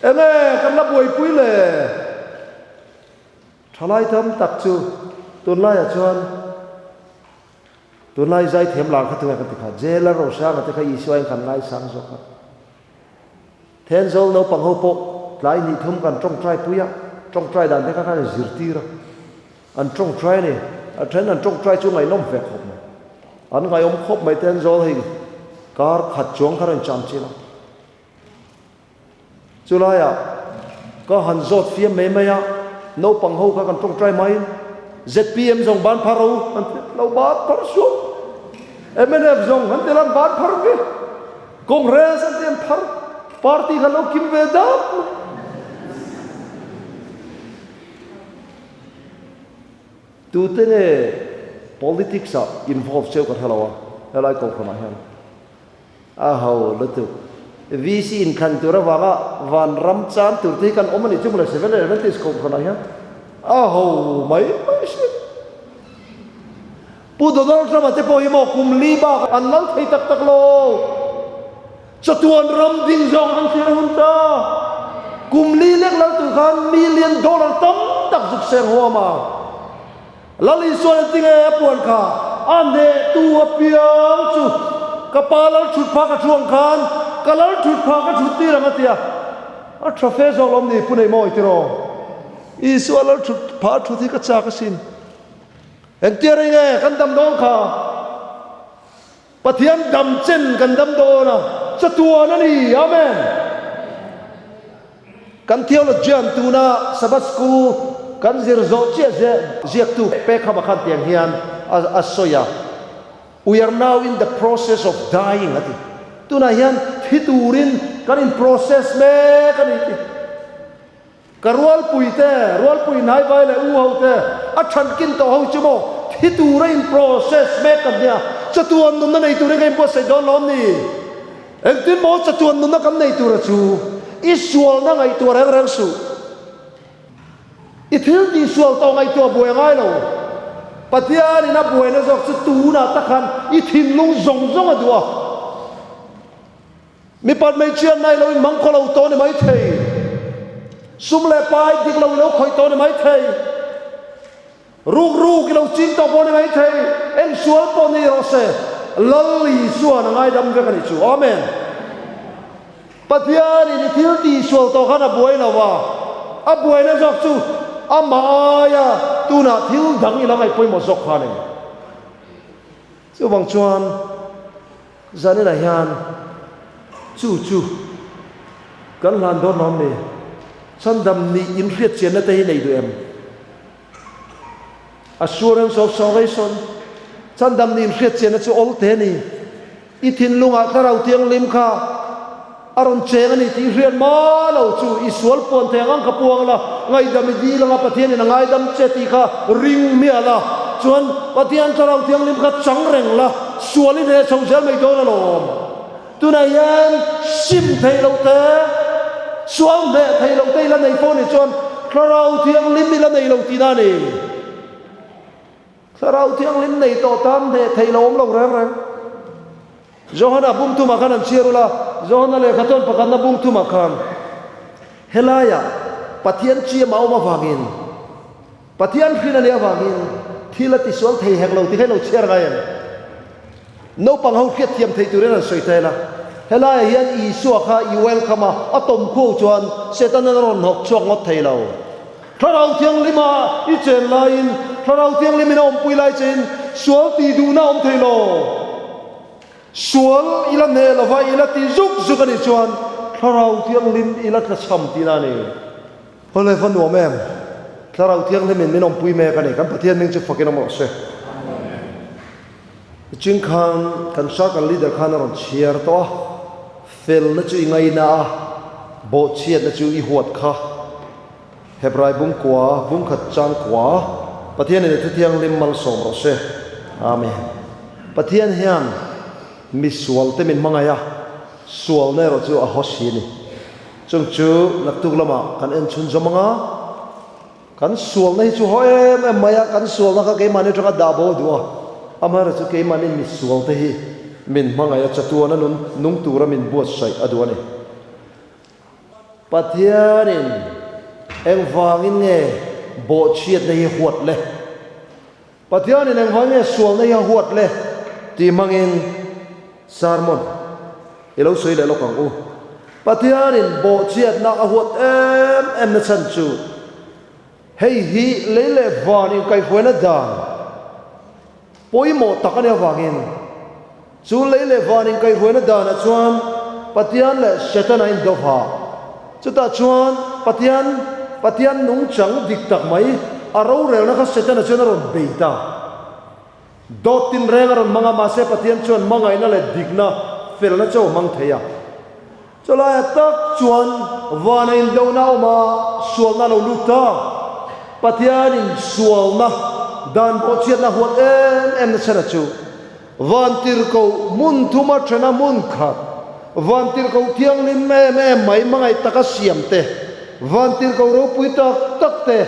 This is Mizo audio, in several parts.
Enge kan la buaipui le? Thalai tam tak chu tunlaiah chuan tunlai zaithiam lar kha tunge kan ti kha, Jailer Rosanga te kha Isua in kan ngaisang zawk a. Thenzawl naupang ho pawh tlai hnih thum kan tawngtai pui a, tawngtai dan te kha khan in zirtir a, an tawngtai a ni. A then an tawngtai chu ngaihnawm ve khawp mai. An ngaihawm khawp mai Thenzawl hei kar khat chuang kha rawn cham chin a. Chulaiah ka han zawt fiam mai mai a, naupang ho kha kan tawngtai maiin zpm zawng ban phar ro an ti lo ban phar suh, mnf zawng an ti lan ban phar ve, Congress an ti an phar, party kha lo kim ve dap mai. Tute nge politics ah involve cheu ka hre lo a helai kohhranah hian. A ho lutuk. VC inthlan tur avanga vanram chan tur te hi kan awm a nih chu mawle Seventh Day Adventist kohhranah hian a ho mai mai hrim. Pu Donald Trump-a te pawh hi maw kum li bak an lal thei tak tak lo. Chatuan ram ding zawng an thlir a hun ta. Kum li lek lal tur khan million dollar tam tak zuk seng huam a. Lal Isuan a ti nge a puan kha a hnehtu apiang chu ka pa lal thut pha ka thu ang khan ka lal thut pha ka thut tir ang a ti a, a tha fe zawk lawm ni pu nei mawi tiraw Isua lal thut pha thut hi ka chak asin engtia rei nge kan dam dawn kha Pathian dam chen kan dam dawn a, chatuan a ni. Amen. Kan theologian tuna Sabbath School kan zir zawh chiah ziaktu Pekhama khan tiang hian a sawi a, We are now in the process of dying a ti. Tunah hian thi turin kan in process mek a ni ti. Ka rualpui te, rualpui hnaivai leh u ho te, a thankin tawh ho chu maw thi tura in process mek kan nia, chatuan nunna nei turin ka inbuatsaih dawn lo ni? Engtin maw chatuan nunna kan nei tura chu i sualna ngaihtuah reng reng suh. I thil tih sual tawh ngaihtuah buai a ngai lo. Pathianin a buaina zawk chu tunah tak khan i thinlung zawng zawng a duh a. Mipat hmeichhia nai lo in mang khaw lo tawh ni mai thei. Sum leh pai dik lo i lo khawih tawh ni mai thei. Ruk ruk i lo ching tawh pawh ni mai thei. Eng sual pawh ni rawh se, Lal Isuan a ngaidam vek a nih chu. Amen. Pathianin i thil tih sual tawh khan a buai lo a, a buaina zawk chu amah aia tunah thil dang i la ngaih pawimawh zawk kha a ni. Chuvang chuan Zaninah hian chu chu kan hlan dawn lawm ni? Chhandam nih inhriat chianna te hi nei duh em? Assurance of salvation, Chhandam nih inhriat chianna chu awl te a ni. I thinlungah Thlarau Thianghlim kha a rawn cheng a ni tih hriat ma lo chu i sual puan thei ang ang kha puang la, ngaihdam i dil anga Pathianin a ngaidam che tih kha ring miah la, chuan Pathian Thlarau Thianghlim kha chang reng la, sual i hneh chho zel mai dawn alawm. Tunah hian sim theih loh te, sual hneh theih loh te i la nei fo nih chuan Thlarau Thianghlim i la nei lo tihna a ni. Thlarau Thianghlim nei tawh tan hneh theih lo awm lo reng reng. Johana bung thumah khan an chhiar ula, Johana lehkha tawn pakhatna bung thumah khan helaiah Pathian chiam a awm avangin, Pathian hrin a nih avangin thil a tisual thei hek lo tih kha i lo chhiar ngai em? Naupang ho hriatthiam theih turin an sawi ta ila, helaiah hian Isua kha i welcome a, a tawm khuau chuan Setana a rawn hnawk chhuak ngawt thei lo. Thlarau Thianghlima i chen laiin, Thlarau Thianghlimin a awmpui lai chein sual tih duhna a awm thei lo. Sual i la hneh lova i la ti zuk zuk a nih chuan Thlarau Thianghlim i la tlachham tihna a ni. Hawlai va nuam em? Thlarau Thianghlimin min awmpui mek a ni. Kan Pathian hming chu fakin awm rawh se. Ching khan kan circle leader khan a rawn chhiar tawh a, felna chu i ngaina a, bawhchhiatna chu i huat kha. Hebrai bung kua, bung khat chang kua, Pathianin i thuthianghlim malsawm rawh se. Amen. Pathian hian mi sualte min hmangaih a, sualna erawh chu a haw si a ni. Chung chu naktuk lamah kan en chhun zawm ang a, kan sualna hi chu haw em em mai a, kan sualna kha keimahni atanga dah bo a duh a, amaherawh chu keimahni mi sualte hi min hmangaih a, chatuana nung tura min buatsaih a duh a ni. Pathianin engvangin nge bawhchhiatna hi huat le? Pathianin engvangin nge sualna hi a huat le? Tih hmangin sermon i lo sawi leh lawk ang u. Pathianin bawhchhiatna a huat em em na chhan chu hei hi lei leh van inkaihhruaina dan pawimawh tak a nih avangin Chu lei leh van inkaihhruaina danah chuan Pathian leh Setana in do ha. Chutah chuan Pathian, Pathian nungchang dik tak mai a rorelna kha Setana chuan a rawn bei ta. Dawt tinreng a rawn hmang a, mahse Pathian chuan hmangaihna leh dikna, felna chu a hmang thei a. Chulaiah tak chuan vana indona a awm a, sualna a lo lut ta. Pathianin sualna dan bawhchhiatna huat em em na chhan a chu. Vantirhkoh hmun thuma thena hmun khat, Vantirhkoh thianghlim em em mai hmangaih taka siam te, Vantirhkoh ropui tak tak te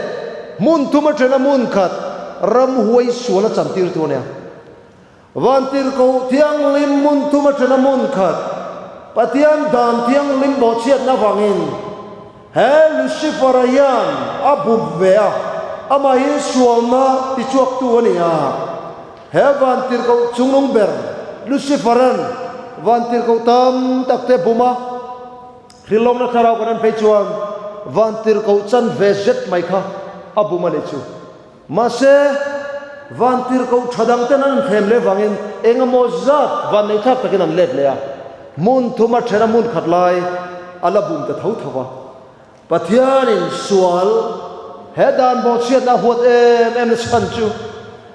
hmun thuma thena hmun khat ramhuai sual a chantir tu a nia. Vantirhkoh thianghlim hmun thuma thena hmun khat, Pathian dan thianghlim bawhchhiatna vangin he Lucifer-a hian a bup ve a, amah hi sualna tichhuaktu a ni a. He vantirhkoh chungnung ber Lucifer-a'n vantirhkoh tam takte bum a, hrilhlawkna thlarau kan en phei chuan vantirhkoh chanve zet mai kha a bum a nih chu. Mahse, vantirhkoh tha dangten an inthlem leh vangin eng emaw zat vanneihthlak takin an let leh a, hmun thuma thena hmun khat lai a la bum ta tho tho va. Pathianin sual he dan bawhchhiatna a huat em em na chhan chu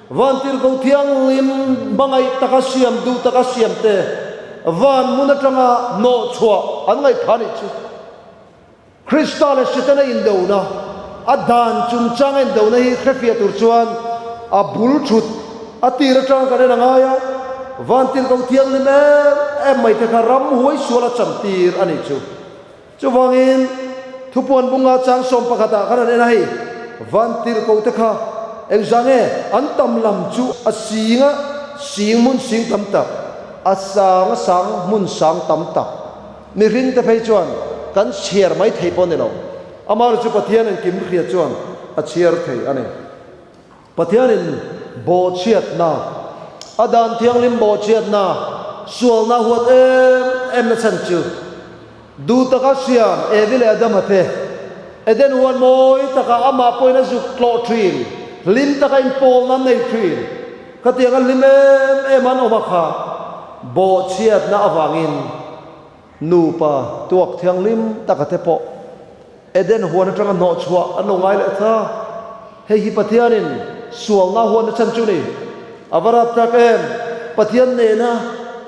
Vantirhkoh Thianghlim hmangaih taka siam duh taka siam te van hmun atanga hnawh chhuah an ngaih phah nih chu. Krista leh Setana indona, a dan chungchanga indona hi hrefiah tur chuan a bul thut a tir atanga kan en a ngai a, Vantirhkoh Thianghlim em em mai te kha ramhuai sual a chantir a nih chu. Chuvangin, thupuan bunga chang sawm pakhatah khan an en a, hei, vantirhkoh te kha engzah nge an tam lam chu a sing a sing hmun sing tam tak, a sang a sang hmun sang tam tak. Mihring te phei chuan kan chhiar mai thei pawh a ni lo. Amaherawhchu chu Pathian engkim hria chuan a chhiar thei a ni. Pathianin bawhchhiatna, a dan thianghlim bawhchhiatna, sualna huat em em na chhan chu duh taka siam Evi leh Adama te Eden huan mawi taka amah pawhin a zuk tlawh thin, hlim taka inpawlna an nei thin. Khatianga hlim em em an awm a kha bawhchhiatna avangin Nupa tuak thianghlim taka te pawh Eden huan atanga hnawh chhuah an lo ngai leh ta. Hei hi Pathianin sualna huan a chhan chu ni. A va rap tak em! Pathian nena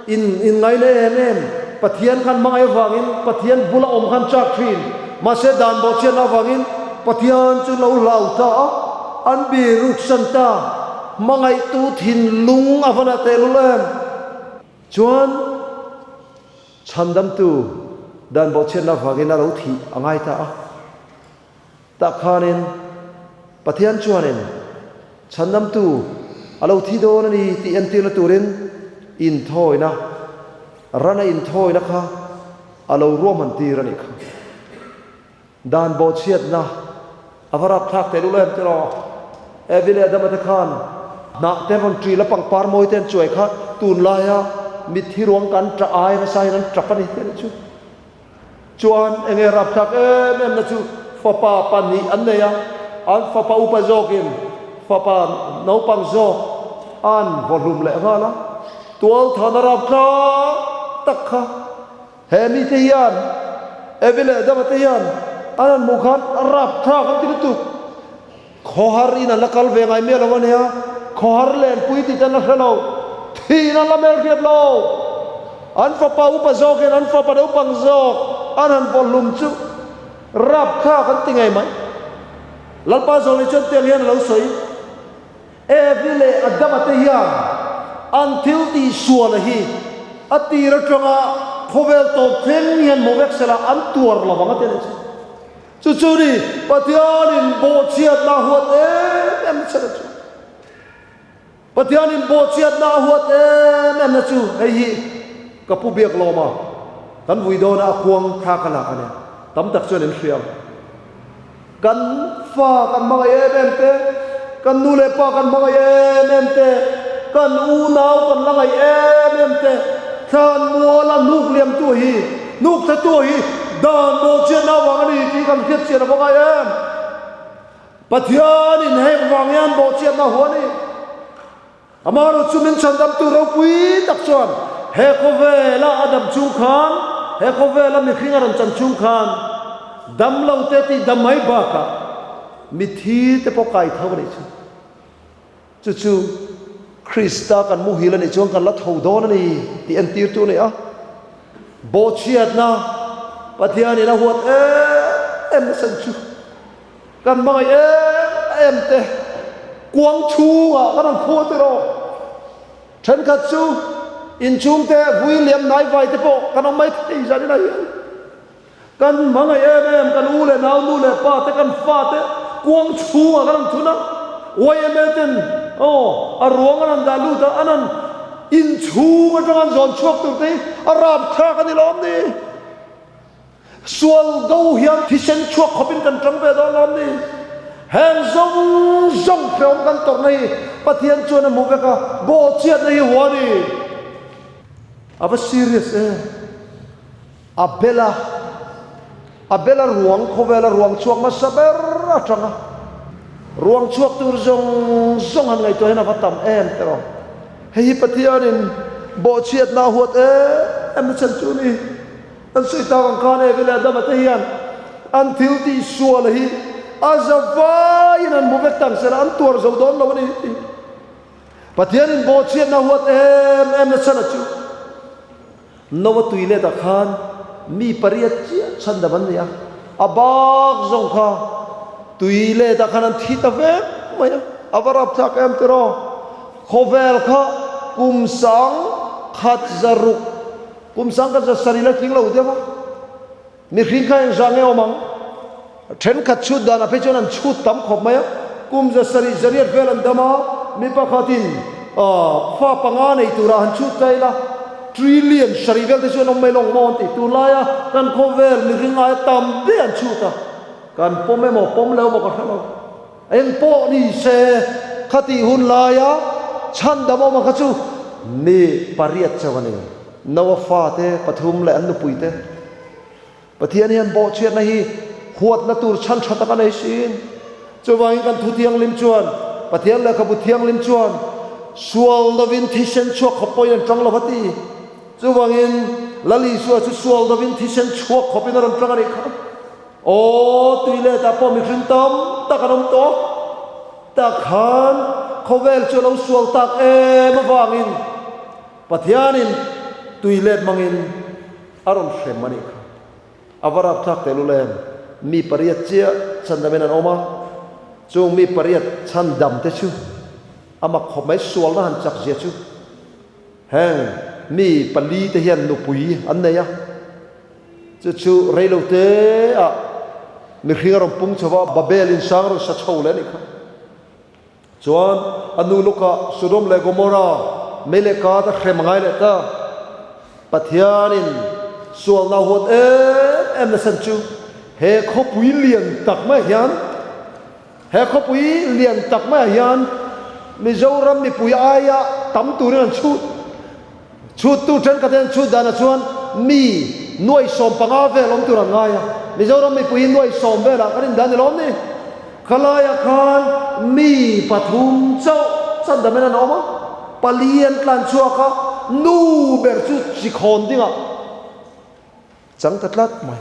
in inngaina em em. Pathian khan hmangaih avangin Pathian bula awm khan chak thin. Mahse dan bawhchhiatna avangin Pathian chu lo hlau ta a, an biruksan ta. Hmangaihtu thinlung a va na tehlul em! Chuan chhandamtu dan bawhchhiatna avangin a lo thih a ngai ta a. Tah khanin Pathian chuanin chhandamtu a lo thi dawn a ni tih entirna turin inthawina, rana inthawina kha a lo ruahman tir a nih kha. Dan bawhchhiatna a va rapthlak teh lul em tiraw? Evi leh Adama te khan hnah te rawn ṭil a, pangpar mawi te an chuai kha tunlaia mitthi ruang kan ṭah ai nasa hian an ṭap a ni teh chu. Chuan enge rapthlak em em na chu fapa pahnih an nei a, an fapa upa zawkin fapa naupang zawk an vawhlum leh nghal a, tualthana rapthlak tak kha. He mite hian, Evi leh Adama te hian an han hmuh khan a rapthlak an ti lutuk. Khawhar in an la kal ve ngai miah lo a nia, khawhar lenpui tih te an la hre lo, thiin an la hmelhriat lo. An fapa upa zawkin an fapa naupang zawk an han vawhlum chu rapthlak an ti ngei mai. Lalpa zawlni chuan tiang hian a lo sawi. Evi leh Adama te hian an thil tih suala hi a tir atanga khawvel tawp thleng hian hmu vek sela an tuar lo ang a ti a nih chu. Chu chu ni Pathianin bawhchhiatna a huat em em na chhan a chu. Pathianin bawhchhiatna a huat em em na chu hei hi ka pu biak lawm a, kan vui dawna a kuang thla ka lak a nia. Tam tak chuan in hria ang. Kan fa kan hmangaih em em te, kan nu leh pa kan hmangaih em em te, kan unau kan la ngaih em em te, thlan muala hnuk liamtu hi, hnuk thatu hi dan bawhchiatna avang a ni tih kan hriat chian a va ngai em? Pathianin heng vang hian bawhchiatna a hua a ni. Amaherawhchu chu min chhandamtu ropui tak chuan he khawvela a dam chung khan, he khawvela mihring a rawn chan chung khan damlo te tih dam mai bakah mithi te pawh kai tho a nih chu. Chu chu Krista kan muhil a nih chuan kan la tho dawn a ni tih entirtu a ni a. Bawhchhiatna Pathianin a huat em em nasa chu. Kan hmangaih em em te kuang chhungah kan rawn khual te rawh. Thenkhat chu inchhung te vui liam hnai vai te pawh kan awm mai thei zan inah hian kan hmangaih em em kan u leh nau nu leh pa te kan fa te kuang chhungah kan rawn thun a, yma ten aw a ruang an rawn dah lut a, an rawn inchhung atanga an zawn chhuak tur te hi a rapthlak a ni lawm ni. Sual do hian thisen chhuak khawpin kan tang ve dawn lawm ni? Heng zawng zawng hrehawm kan tawrhna hi Pathian chuan a hmu vek a, bawhchhiatna hi hua ni. A va serious em? A bela, a bela ruang khawvela ruang chhuak hmasa ber atanga ruang chhuak tur zawng zawng han ngaihtuah hian a va tam em tiraw? Hei hi Pathianin bawhchhiatna a huat em em na chhan chu ni. An sawi tak ang khan Evi leh Adama te hian an thil tih sual hi a za vaiin an hmu vek tak zel a, an tuar zo dawn lo a ni tih Pathianin bawhchhiatna huat em em na chhan a chu. Noa tui letah khan mi pariat chiah chhandam an ni a, a bak zawng kha tui letah khan an thi ta vek mai a, a va rapthlak em tiraw? Khawvel kha kum sang khat zaruk Kum sang ka zasarih la tling lo deuh a, mihring kha engzah nge awm ang? Thenkhat chhut danah phei chuan an chhut tam khawp mai a, kum zasarih zariat vel an dam a, mi pakhatin fa panga nei turah han chhut ta ila, trillion sarih vel te chu an awm mai lawng maw an ti. Tunlaia kan khawvel mihring aia tam ber an chhut a, kan pawm emaw pawm lo emaw ka hre lo. Eng pawh ni se, khatih hun laia chhandam awma kha chu mi pariat chauh a ni. Noa fate pathum leh an nupuite. Pathian hian bawhchhiatna hi huatna tur chhan tha tak a nei sin. Chuvangin kan thu thianghlim chuan, Pathian lehkhabu thianghlim chuan, sual lovin thisen chhuak khawp pawhin an tang lo va ti. Chuvangin Lal Isua chu sual lovin thisen chhuak khawpin a rawn tang a nih kha. Aw, tui letah pawh mihring tam tak an awm tawh. Tak khan khawvel chu a lo sual tak em avangin Pathianin tui let hmangin a rawn hrem a nih kha. A va rapthlak tehlul em? Mi pariat chiah chhandamin an awm a, chung mi pariat chhandam te chu a mak khawp mai, sualna han chak zia chu. Heng mi pali te hian nupui an nei a. Chu chu reilo te ah mihring a rawn pung chho va, Babel in sang a rawn sa chho leh a nih kha. Chuan a nu lukah Sodom leh Gomorrah mei leh kat a hrem a ngai leh ta. Pathianin sualna huat em em na san chu he khawpui lian tak maiah hian he khawpui lian tak maiah hian Mizoram mipui aia tam turin an chhut. Chhuttu thenkhat hian chhut danah chuan mi nuai 15 vel awm tur an ngai a, Mizoram mipui hi nuai sawm velah kan indan ni lawm ni? Khalaiah khan mi pathum chauh chandam in an awm a, pali an tlan chhuak a, nu ber chu chikhawn dingah chang ta tlat mai.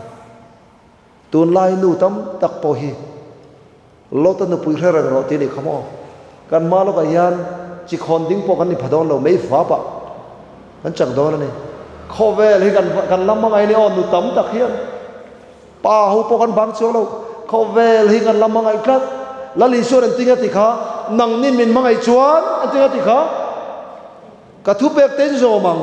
Tunlai nu tam tak pawh hi Lota nupui hre reng rawh tih a nih kha maw? Kan hma lawkah hian chi khawn ding pawh kan ni pha dawn lo, mei vap ah kan chak dawn a ni. Khawvel hi kan kan la hmangaih a ni aw, nu tam tak hian pa ho pawh kan bang chuang lo, khawvel hi kan la hmangaih tlat. Lal Isuan an tinga ti kha, nangnin min hmangaih chuan an tinga ti kha, ka thupek te in zawm ang.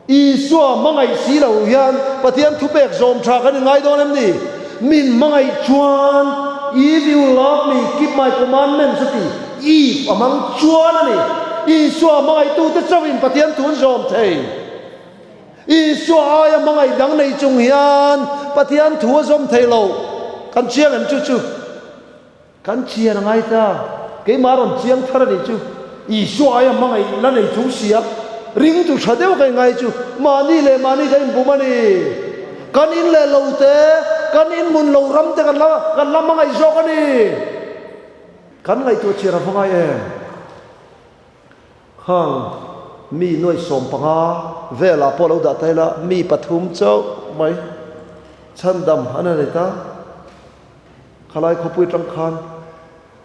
Isua hmangaih si lo hian Pathian thupek zawm tha kan inngai dawn em ni? Min hmangaih chuan, If you love me, keep my commandments a ti. If a hmang chuan a ni. Isua hmangaihtute chauhin Pathian thu an zawm thei. Isua aia hmangaih dang nei chung hian Pathian thu a zawm thei lo. Kan chiang em chu chu? Kan chian a ngai ta. Keimah rawn chiang thar a nih chu. Isua aia hmangaih la nei chung sia. Ringtu tha deuh ka ingai chu mahni leh mahni ka inbum a ni. Kan in leh lo te, kan inhmun lo ram te kan la kan la hmangaih zawk a ni. Kan ngaihtuah chian a va ngai em? Khang mi nuaih 15 velah pawh lo dah ta ila mi pathum chauh mai chhandam an a nei ta. Khalai khawpui atang khan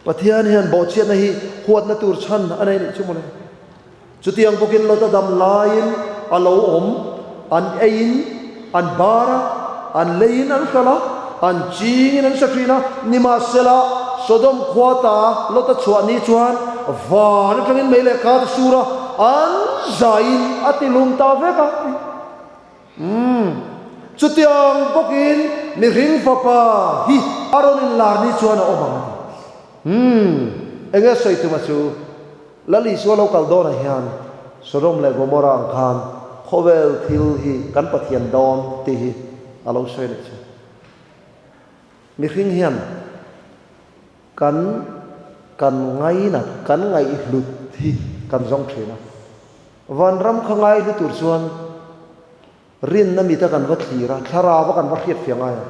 Pathian hian bawhchhiatna hi huatna tur chhan a nei nih chu mawle. Chutiang bawkin Lota dam laiin a lo awm, an eiin an bar a, an leiin an hralh a, an chingin an hre thin a, nimahsela Sodom khua ta Lota chhuah ni chuan van atangin mei leh kha a sur a, an zaiin a ti lum ta vek a. Umm, chutiang bawkin mihring fapa hi a rawn inlar ni chuan a awm ang a ti. Umm, enge sawi tuma chu? Lal Isua lo kal dawnah hian Sodom leh Gomorrah ang khan khawvel thil hi kan Pathian dawn tih hi a lo sawi leh chu. Mihring hian kan kan ngainat, kan ngaihhlut hi kan zawng thin a. Vanram kha ngaihlu tur chuan Rinna mita kan va thlir a, thlarau a kan va hriat fiah ngai a.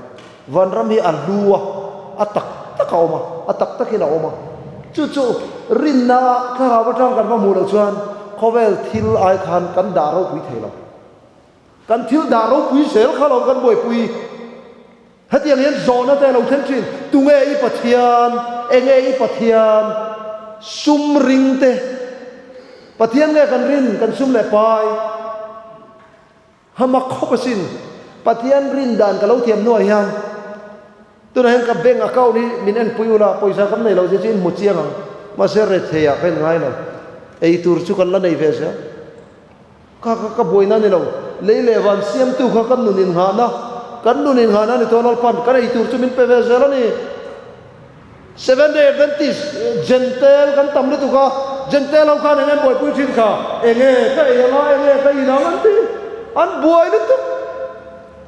Vanram hi a hlu a, a tak tak a awm a, a tak takin a awm a. Chu chu rinna thlarau atang kan va hmuh loh chuan khawvel thil ai khan kan dah ropui thei lo. Kan thil dah ropui zel kha lo kan buaipui. Hetiang hian zawhna te a lo thlen thin, Tunge i Pathian? Enge i Pathian? Sum ring te. Pathian nge kan rin, kan sum leh pai. Hama khawp asin. Pathian rin dan ka lo thiam hnuah hian tunah hian ka bank account hi min enpui ula, pawisa kan nei lo zia chu in hmu chiang ang. Mahse rethei ah ka in ngai lo. Ei tur chu kan la nei ve zel. Kha kha ka buaina a ni lo. Lei leh van siamtu kha kan nun inghahna, kan nun inghahna a ni tawh Lalpan kan ei tur chu min pe ve zel a ni. Seventh Day Adventist Gentile kan tam lutuk a, Gentile ho khan eng nge buaipui thin kha? Enge ka ei anga, enge ka in ang an ti. An buai lutuk.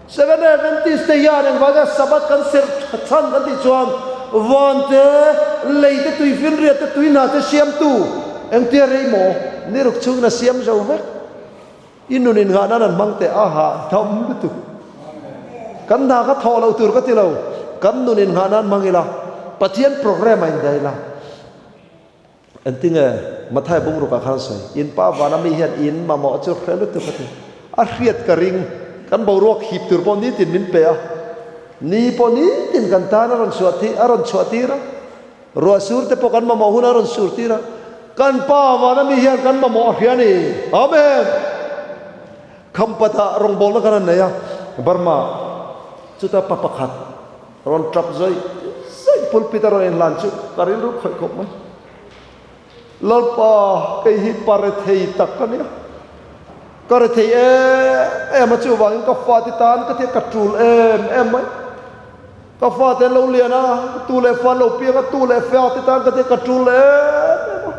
Seventh Day Adventist te hian engvanga Sabbath kan serh chhan kan tih chuan van te, lei te, tuifinriat te, tuihna te siamtu engtia rei maw? Ni ruk chhungin a siam zo vek. I nun inngah nan an hmang teh a hahdam lutuk. Kan hna kha thawh loh tur ka ti lo, kan nun inngah nan hmang ila, Pathian program a indaih ila. Engtinge Mathai bungrukah khan sawi, in pa vana mi hian in mamawh chu hre lutuk a ti. A hriat ka ring, kan boruak hip tur pawh nitin min pe a, ni pawh nitin kan tan a rawn chhuah a rawn chhuah tir a. Ruah sur te pawh kan mamawh hun a rawn sur tir a, kan Pa vana mi hian kan mamawh a hria a ni. Amen! Khampatah rawngbawlna kan han nei a, Burma chuta pa pakhat rawn tap zawih zawih pulpit a rawn inhlan chu ka rilru khawih khawp mai. Lalpa, kei hi pa rethei tak ka nia. Ka rethei em em a, chuvangin ka fate tan ka thia ka tul em em mai. Ka fate an lo lian a, tu leh fa an lo piang a, tu leh fate tan ka thia ka tul em em a.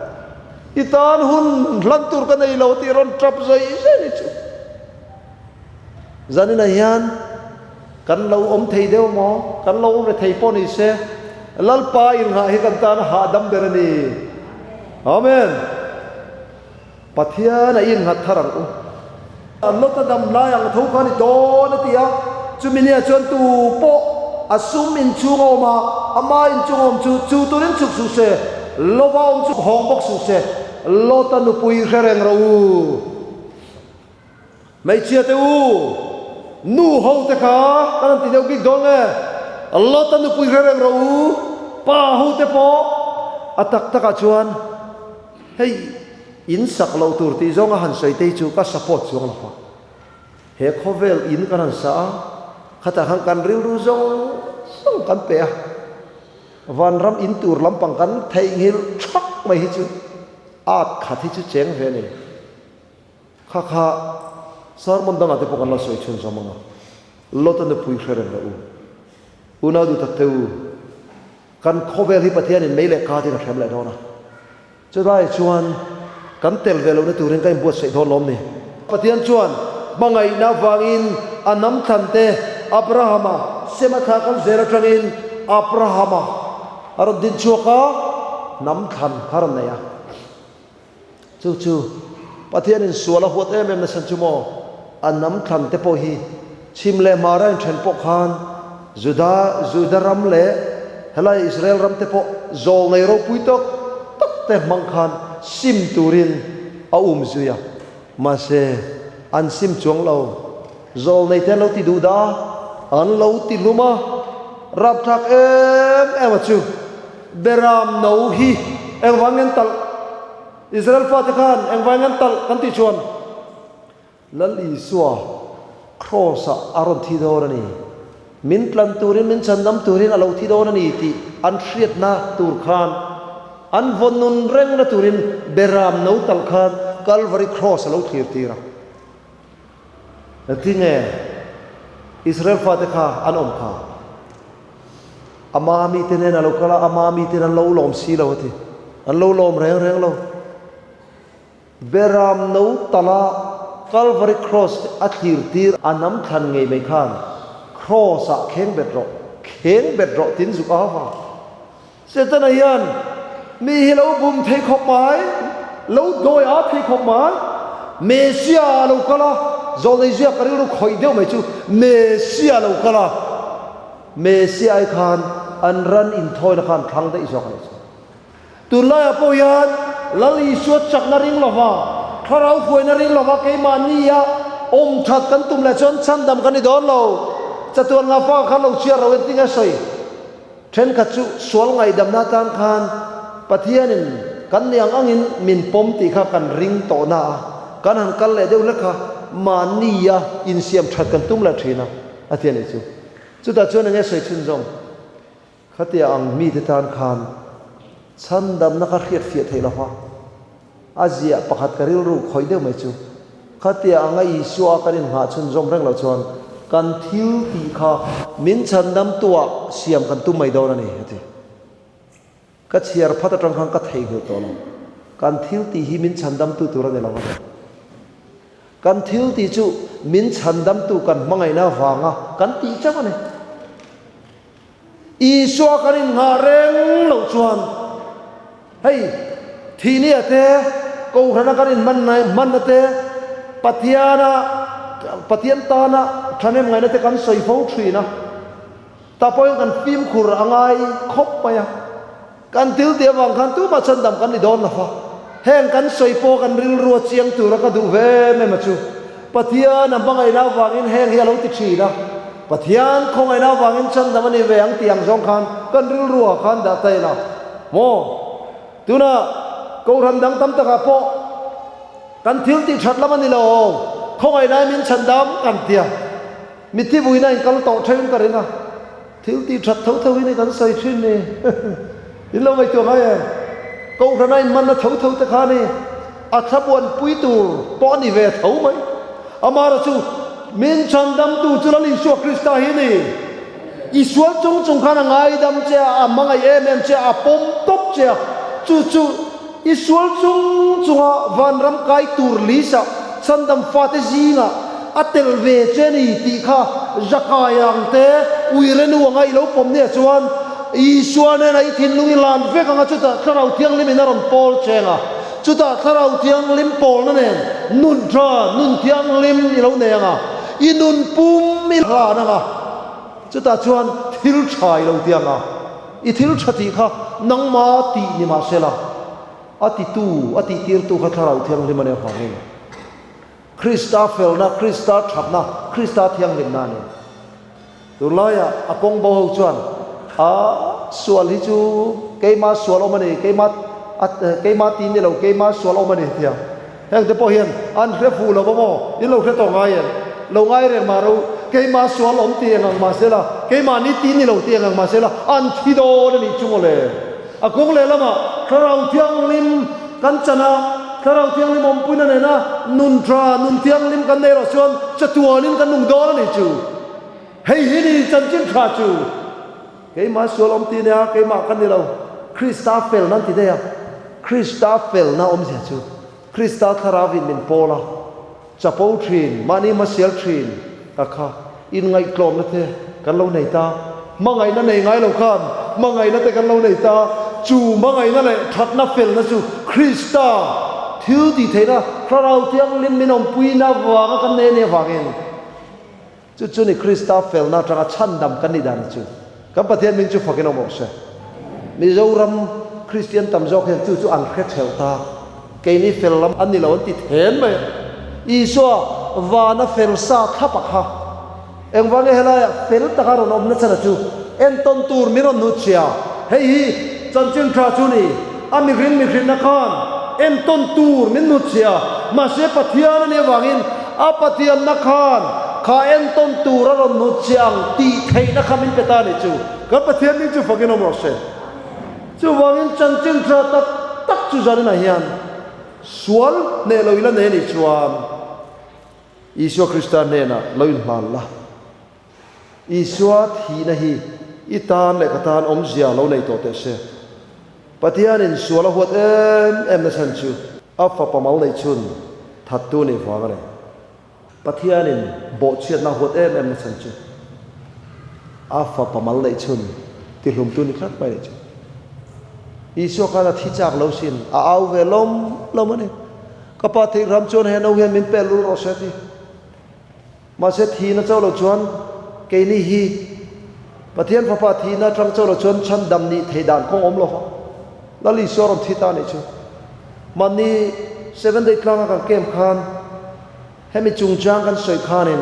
I tan hun hlan tur ka nei lo tih rawn tap zai zai ni chu. Zaninah hian kan lo awm thei deuh maw? Kan lo awm ve thei pawh ni se, Lalpa inghah hi kan tan a hahdam ber a ni. Amen. Pathian a innghat thar ang u. An lawta dam lai ang tho kha a ni dawn a ti a, chumi nia chuan tu pawh a sum inchhung a awm a, ama inchung a awm chu chu turin chhuk suh se, lova awm chu hawng bawk suh se, lawta nupui hre reng rawh u. Hmeichhia te u, nu ho te kha kan han ti deuh bik dawn nge? Lota nupui hre reng rawh u, pa ho te pawh a tak takah chuan hei in sak loh tur tih zawng a han sawi te hi chu ka support chuang lo va. He khawvel in kan han sa a, khatah khan kan rilru zawng zawng kan pe a, vanram in tur lampang kan theihnghilh thak mai hi chu at khat hi chu cheng ve a ni. Kha kha sermon dangah te pawh kan la sawi chhun zawm ang a, Lota nupui hre reng rawh u. Unau duh tak te u, kan khawvel hi Pathianin mei leh katin a hrem leh dawn a, chulai chuan kan tel ve lohna turin ka inbuatsaih dawn lawm ni. Pathian chuan hmangaihna vangin a hnam thlante Abrahama Sema thla kal zel atangin Abrahama a rawn din chhuak a, hnam thlan kha a rawn nei a. Chu chu Pathianin sual a huat em em nasa chu maw? A hnam thlan te pawh hi chhim leh hmar a inthen pawh khan Juda, Juda ram leh helai Israel ram te pawh zawl nei ropui tawk tak te hmang khan sim turin a um zui a. Mahse, an sim chuang lo. Zawl nei te an lo ti duh dah a, an lo ti hlum a, rapthlak em em a chu. Beram no hi engvang ngen talh? Israel fate khan engvang ngen talh kan tih chuan Lal Isua Kraws ah a rawn thi dawn a ni. Min tlan turin, min chhandam turin a lo thi dawn a ni tih an hriatna tur khan, an vawn nun rengna turin Beram no talh khan Calvary Cross a lo thlir tir a. Engtin nge Israel fate kha an awm kha? Ama mite nen a lo kal a, ama miten an lo lawm si lo a ti. An lo lawm reng reng lo. Beram no tala Calvary Cross a thlir tir a hnam thlan ngei mai khan Cross ah kheng bet rawh, kheng bet rawh tin zuk a va. Setana hian mi hi lo bum thei khawp mai, lo dawi a thei khawp mai. Messia a lo kal a, zawlnei ziak ka rilru khawih deuh mai chu Messia a lo kal a, Messia ai khan an ran inthawina khan thlang daih zawk a nih chu. Tunlaiah pawh hian Lal Isua chakna ring lova, thlarau huaina ring lova keimahnia awm that kan tum leh chuan chhandam kan ni dawn lo. Chatuan ngafa khan lo chhiar lo engtin nge sawi? Thenkhat chu sual ngaihdamna atan khan Pathianin kan ni ang angin min pawm tih kha kan ring tawh na a, kan han kal leh deuh hlek kha mahnia insiam that kan tum leh thin a, a ti a nih chu. Chutah chuan enge sawi chhunzawm? Khatia ang mite tan khan chhandamna kha hriatfiah theih lo va, a ziah pakhat ka rilru khawih deuh mai chu, khatia anga Isua kan inngah chhunzawm reng loh chuan kan thil tih kha min chhandamtuah siam kan tum mai dawn a ni, a ti. Ka chhiar phat atang khan ka theihnghilh tawh lo. Kan thil tih hi min chhandamtu tur a ni lo a ni. Kan thil tih chu min chhandamtu kan hmangaihna avanga kan tih chauh a ni. Isua kan innghah reng loh chuan hei thihnia te, Kohhrana kan inhmanna te, Pathiana Pathian tana thahnem ngaihna te kan sawi fo thin a. Tah pawhin kan fimkhur a ngai khawp mai a. Kan thil tih avang khan tumah chhandam kan ni dawn lo va. Heng kan sawi pawh kan rilru a chiang tura ka duh ve em em a chu. Pathian a hmangaihna avangin heng hi a lo ti thin a. Pathian khawngaihna avangin chhandam a ni ve ang tih ang zawng khan kan rilru ah khan dah ta ila maw? Tuna Kohhran dang tam takah pawh kan thil tih that lam a ni lo, khawngaihnain min chhandam kan ti a, mitthi vuina in kal tawh thein ka ring a, thil tih that tho tho hi ni kan sawi thin ni. In lo ngaihtuah ngai em? Kohhrana inmanna tho tho te kha ni a thlamuanpui tur pawh a ni ve tho mai. Amara chu min chhandamtu chu Lal Isua Krista hi ni. I sual chung chung khan a ngaidam che a, a hmangaih em em che a, a pawm tawp che a. Chu chu i sual chung chunga vanram kai tur lisa chhandam fate zingah a tel ve che ni tih kha Zakai ang te Uirenu anga i lo pawm nia chuan Isua nena i thinlung i lan vek anga chutah Thlarau Thianghlim in a rawn pawl cheng a, chutah Thlarau Thianghlim pawlna nen nun tha, nun thianghlim i lo nei anga, i nun pum i hlan anga, chutah chuan thil tha i lo ti anga, i thil tha tih kha nangma tih ni mahsela a titu, a tihtirtu kha Thlarau Thianghlim a nih avangin. Krista felna, Krista thatna, Krista thianghlimna a ni. Tunlaiah a kawng bo ho chuan, A sual hi chu keima sual awm a ni, keima keima ti ni lo, keima sual awm a ni tia. Heng te pawh hian an hre fuh lo va maw? In lo hre tawh ngai em? Lo ngai reng mah ro, keima sual awm ti eng ang mah se la, keimahni ti ni lo ti eng ang mah se la, an thi dawn a nih chu maw le. A kawng lehlamah Thlarau Thianghlim kan chan a, Thlarau Thianghlim awmpuina nena nun tha, nun thianghlim kan nei erawh chuan chatuanin kan nung dawn a ni chu. Hei hi ni chanchin tha chu. Keimah sual awm ti nia, keimah ka ni lo. Krista felna an ti daih a, Krista felna awmzia chu Krista Thlarauin min pawl a. Chapo thin, mahni hmasial thin a kha inngaihtlawmna te kan lo nei ta. Hmangaihna nei ngai lo khan hmangaihna te kan lo nei ta. Chu hmangaihna leh thatna felna chu Krista thil tih theihna Thlarau Thianghlim min awmpuina vanga kan nei a nih avangin chu chu ni Krista felna atanga chhandam kan nih dan chu. Kan Pathian hming chu fakin awm rawh se. Mizoram Kristian tam zawk hian chu chu an hre theuh ta. Keini fel lam an ni lo an ti then mai a. Isua vana fel sa thlap a kha. Engvang nge helaiah fel taka rawn awmna chana chu entawn tur min rawn hnut chhia. Hei hi chanchin tha chu ni. A mihring mihrinna khan entawn tur min hnut chhia. Mahse Pathian a nih avangin a Pathianna khan kha entawn tur a rawn hnut chhia ang tih theihna kha min pe ta a nih chu. Kan Pathian ding chu fakin awm rawh se. Chuvangin chanchin tha tak tak chu zaninah hian sual hneh lo ila nei a nih chuan Isua Krista hnenah lo inhlan la. Isua thihna hi i tan leh ka tan awmzia lo nei tawh teh se. Pathianin sual a huat em em na chhan chu a fapa mal neih chhun thattu nih vang a ni. Pathianin bawhchhiatna a huat em em na chhan chu a fapa mal neih chhun tihlumtu ni tlat mai nih chu. Isua khan a thi chak lo sin, a au ve lawm lawm a ni. Ka pa theih ram chuan he no hian min peh lul rawh se ti. Mahse thihna chauh lo chuan keini hi Pathian fapa thihna atang chauh lo chuan chhandam nih theih dan kawng awm lo va. Lal Isua rawn thi ta nih chu. Mahni Seven Day tlanga kan camp khan hemi chungchang kan sawi khanin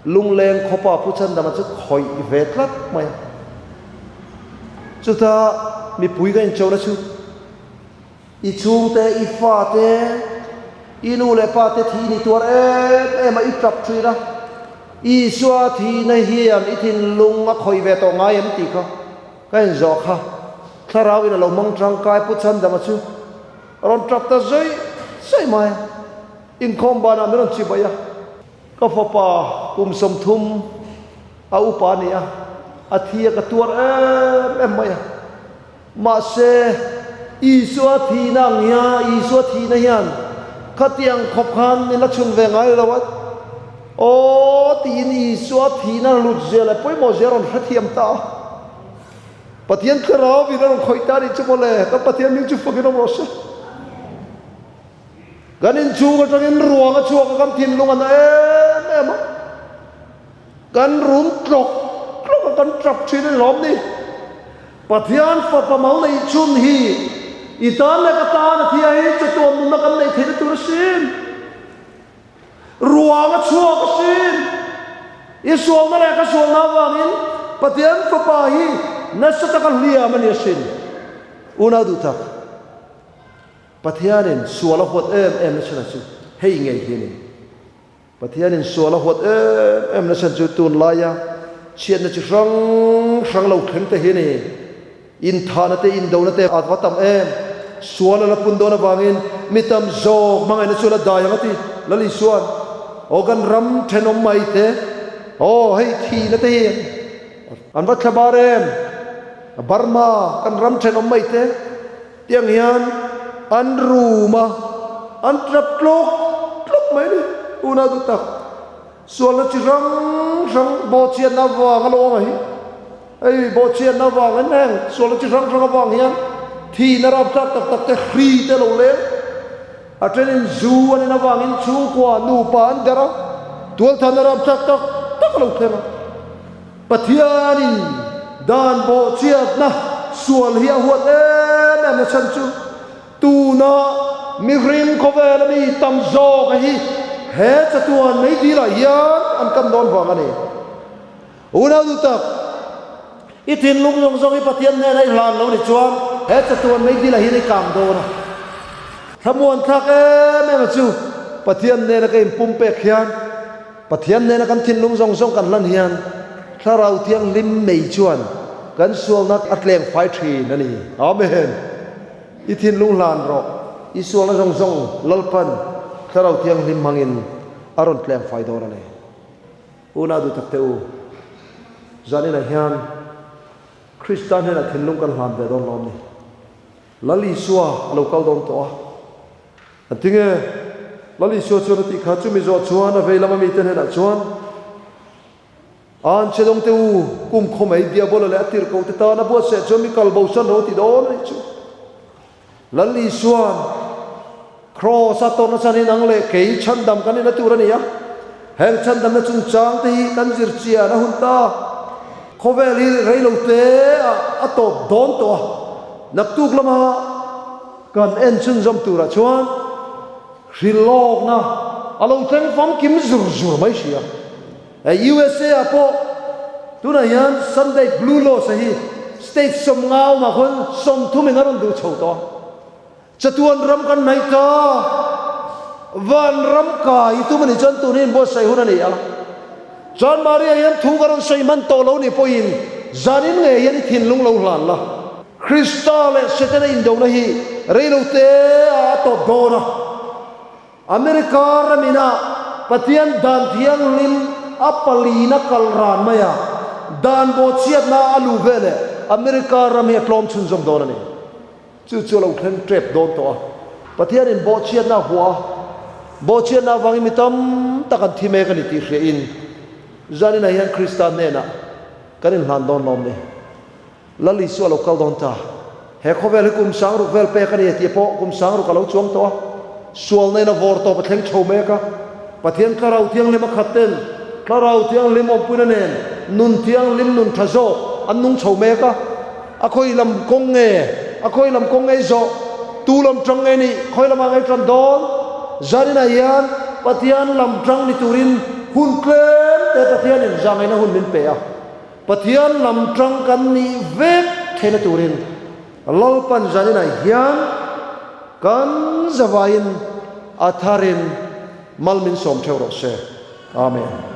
Lungleng khawpa Pu Chhandama chu khawih ve tlat mai a. Chuta mipui ka inchona chu I chhungte, i fate, i nu leh pate thih ni tuar em em a i tap thin a, Isua thihna hian i thinlung a khawih ve tawh ngai em tih kha ka inzawh kha. Thlarau in a lo hmang tangkai Pu Chhandama chu a rawn tap ta zawih zawih mai a, inkhawm banah min rawn chibai a. Ka fapa kum 30 a upa a ni a, a thi a ka tuar em em mai a. Mahse, Isua thihna ang hian, Isua thihna hian khatiang khawp khan min la chhun ve ngai lo a, aw tiin Isua thihna hlut zia leh pawimawh zia a rawn hrethiam ta a. Pathian Thlarau in a rawn khawih ta a nih chu mawle, kan Pathian hming chu fakin awm rawh se. Kan inchhung atangin ruang a chhuak a, kan thinlung a na em em a. Kan rum tlawk tlawk a, kan tap thin a ni lawm ni. Pathian fapa mal neih chhun hi i tan leh ka tan a thia hi chatuan nunna kan neih theihna tur asin. Ruang a chhuak asin. I sualna leh ka sualna avangin Pathian fapa hi nasa taka hliam a ni asin. Unau duh tak, Pathianin sual a huat em em na chhan a chu hei ngei hi a ni. Pathianin sual a huat em em na chhan chu tunlaia chhiatna chi hrang hrang lo thleng te hi a ni. Inthahna te, indona te a va tam em. Sual a la pun dawn avangin mi tam zawk hmangaihna chu a la dai ang a ti Lal Isua'n. Aw kan ram thenawm mai te, aw hei thihna te hi an va thla bar em. Burma kan ram thenawm mai te. Tiang hian an rum a, an tap tlawk tlawk mai a ni. Unau duh tak, sualna chi hrang hrang bawhchhiatna avang a lo awm a hi. Hei bawhchhiatna avang in heng sualna chi hrang hrang avang hian thihna rapthlak tak tak te hri te a lo leng. A thenin zu an in avangin chhungkua nupa an der a, tualthanna rapthlak tak tak a lo thleng a. Pathianin dan bawhchhiatna sual hi a huat em em na chhan chu tuna mihring khawvela mi tam zawk a hi he chatuan mei dilah hian an kan dawn vang a ni. Unau duh tak, i thinlung zawng zawng hi Pathian hnena i hlan lo ni chuan he chatuan mei dilah hian i kang dawn a. Thlamuan thlak em em a chu Pathian hnena ka inpumpek hian Pathian nena kan thinlung zawng zawng kan hlan hian Thlarau Thianghlim mei chuan kan sualna a tleng fai thin a ni. Amen. I thinlung hlan rawh. I sualna zawng zawng Lalpan Thlarau Thianghlim hmangin a rawn tleng fai dawn a ni. Unau duh tak te u, zaninah hian Krista hnenah thinlung kan hlan ve dawn lawm ni. Lal Isua a lo kal dawn tawh a. An ti nge? Lal Isua chuan a tih kha, chumi zawh chuan a vei lama mite hnenah chuan, An che dawng te u, kum khaw mai Diabola leh a tirhkoh te tan a buatsaih chuan mi kal bo san ro ti dawn a nih chu. Lal Isua'n Kraws a tawrhna chhan hi nang leh kei chhandam kan ina tur a ni a, heng chhandamna chungchang te hi kan zir chian a hun ta. Khawvel hi rei lo te ah a tawp dawn tawh a, naktuk lama kan en chhunzawm turah chuan hrilhlawkna a lo thleng famkim zur zur mai si a. Hei USA ah pawh tunah hian Sunday Blue Laws a hi state 50 awmah khawn 30 in a rawn duh chho tawh a. Chatuan ram kan hnaih ta, van ram kai tum a nih chuan tun hi inbuatsaih hun a ni a. Chuan Maria hian thu ka rawn sawi hman tawh lo nih pawhin zanin ngei hian i thinlung lo hlan la. Krista leh Setana indona hi reilote ah a tawp dawn a. America ramina Pathian dan thianghlim a palina kal ran mai a, dan bawhchhiatna a luh veleh America ram hi a tlawm chhunzawm dawn a ni. Chu chu a lo thleng tep dawn tawh a. Pathianin bawhchhiatna a huah a, bawhchhiatna avangin mi tam tak an thi mek a ni tih hriain zaninah hian Krista hnenah kan inhlan dawn lawm ni. Lal Isua a lo kal dawn ta. He khawvel hi kum 6000 vel pek a ni a tih pawh kum 6000 a lo chuang tawh a. Sualna in a vawr tawp a thleng chho mek a. Pathian Thlarau Thianghlim a khat ten Thlarau Thianghlim awmpuina nen nun thianghlim nun tha zawk an nung chho mek a. A khawi lam kawng nge? A khawi lam kawng ngei zawh? Tu lam tang nge nih? Khawi lamah ngei tan dawn? Zaninah hian Pathian lam tang ni turin hun tlem te Pathianin zahngaihna hun min pe a. Pathian lam tang kan nih vek theihna turin Lalpan zaninah hian kan zavaiin a tharin mal min sawm theuh rawh se. Amen.